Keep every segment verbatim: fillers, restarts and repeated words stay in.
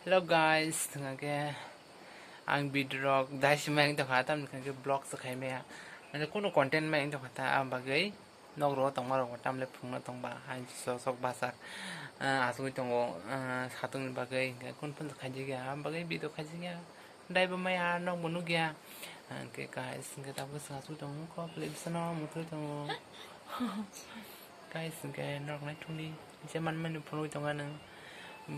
Hello guys, hwnkhe ang video rok dai si mai tongkha, tamni hwnkhe vlog se khai maya, mane kunu content mai tongkha ta, ang bagwi nok ro tongma rok tamle phungno tongba, ang sok sok basak, ah, asugwi tongo, ah, satung ni bagwi hwnkhe kun phun khai jigya, ang bagwi video khai jigya, dai bo maya nok bo nugya, hwnkhe guys, hwnkhe tabuk swng asugwi tongo, kok le bisano mutwi tongo. Guys, hwnkhe norok naitukni je manmani phunugwi tongo nwng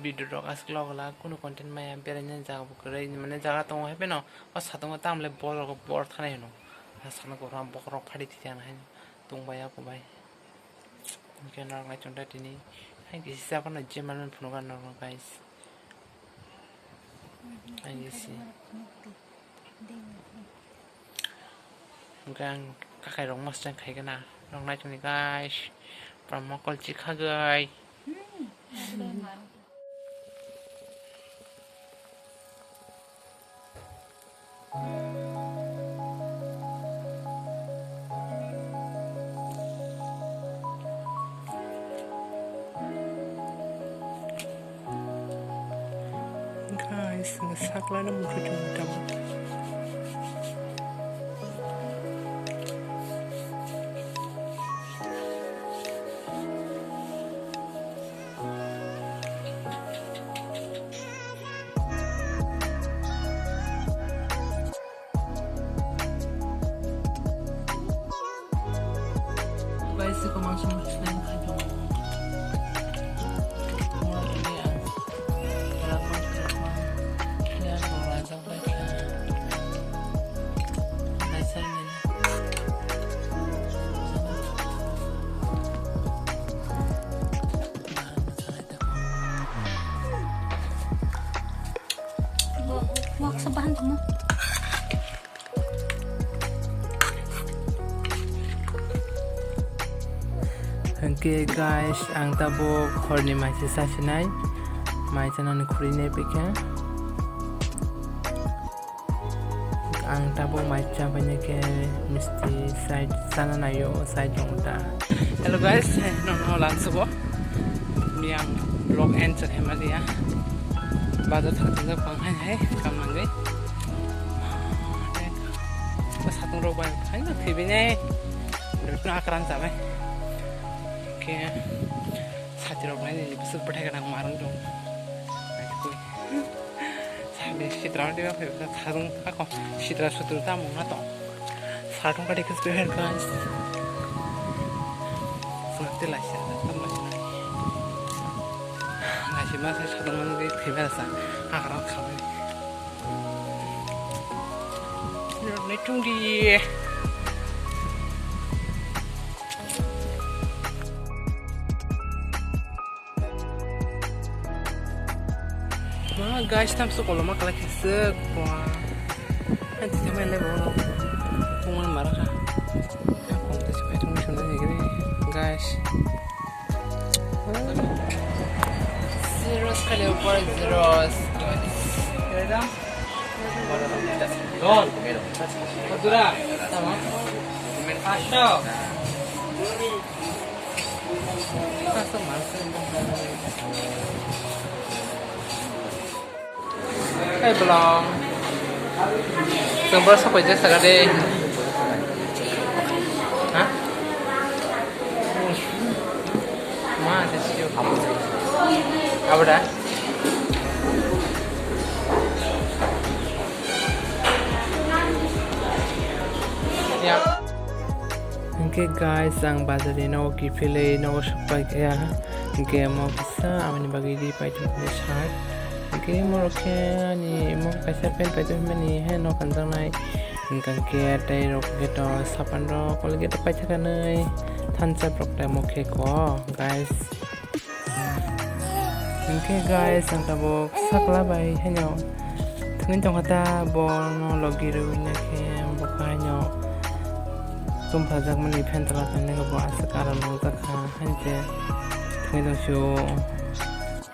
video rok aswk logola kunu content maya beraina jaga bo kwrwi mane jaga tongo hai phano o satungo tamle borok bor thanai hino. Sakno kwbangma bokhorok phari thwiya hai tongbai ya kubai. Hwnkhe norok naitukda tini hai kisa phano je manmani phunugo norok guys. Ang isi. Hwnkhe ang kakai rok mostan khai gana. Rok nai tongni guys. Pura mokol chikha gai. Guys, sakla no mukhe tong tamo. Guys, iko mangsa mangsa slime khai tongo. Mura tuli ang. Kwlak ma, kwlak ma. Khe ang bo rajak bai kha. Kaisa nini. Waksa bahan tongma. Hwnkhe guys, ang tabuk horni mai se chasinai, mai chanani khurui nai phaikha. Ang tabuk mai chabaina khe misti side chana naio, side tongo ta. Hello guys, nono lang subo. Ni ang vlog end chakhe maliya. Bazar thang thang phang hai hai kam nangwi. Ba satung rok bai hai no thibinai. Dotno akran chabai. Khe sati rok nai ni bisuk pathai kana marung dong. Sitwrang de ba phai ba thajong ako sitra sutru ta mungna tong. Sartung kati kis beher guys. Sangte laisa tam laisa. Laisa ma sai sartung man de khaiba sa akara khabai. Ni tung di. Ma guys, tam su koloma kala kisa kwa. Nanti sama le bo. Kuman maraka. Guys. Zeros kali upor zeros. Dol. Dura. Tama. Asho. Hey, belong. Tunggu sok aja sekali. Hah? Ma, ada sih. Apa dah? Ya. Hwnkhe guys, ang bazar ni nogo kiphilwi nogo sok paikha. Hwnkhe omo kisa aboni bagwi ri paithago shirt. Hwnkhe omo rok khe ani omo kaisa pant paithago hinmani he nok kanjaknai. Hwnkhe hwnkhe tei rok khe to sapan rok Colgate rok paithago hinwi thansa rok tei omo khe kok guys. Hwnkhe guys, ang tabuk sakla bai haino thwngwi tongkha ta, bono logi rwui nakhe bo khe haino tumphajak mani phan tola tongnaikhe bo aswk aram nangjak kha, haino je thwngwi tong sio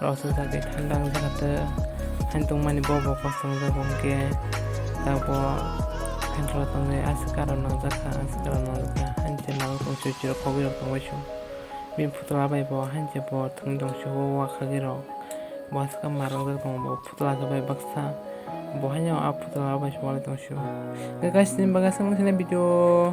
roswk jagwi thanda wngjak kha tei haino tongmani bo bo kosong jago hwnkhe tabuk phan tola tongnai aswk aram nangjak kha, aswk aram nangjak kha, haino je manwi tong sio chwrwk khogwi rok tongbai sio. Bini phutra bai bo haino je bo thwngwi tong sio o wakhagwi rok. Bo aswk marwk jak tongo, bo phutla bai baksa. Bo haino a phutla bai swlai tong sio. Guys, nini bagwi aswk nini video.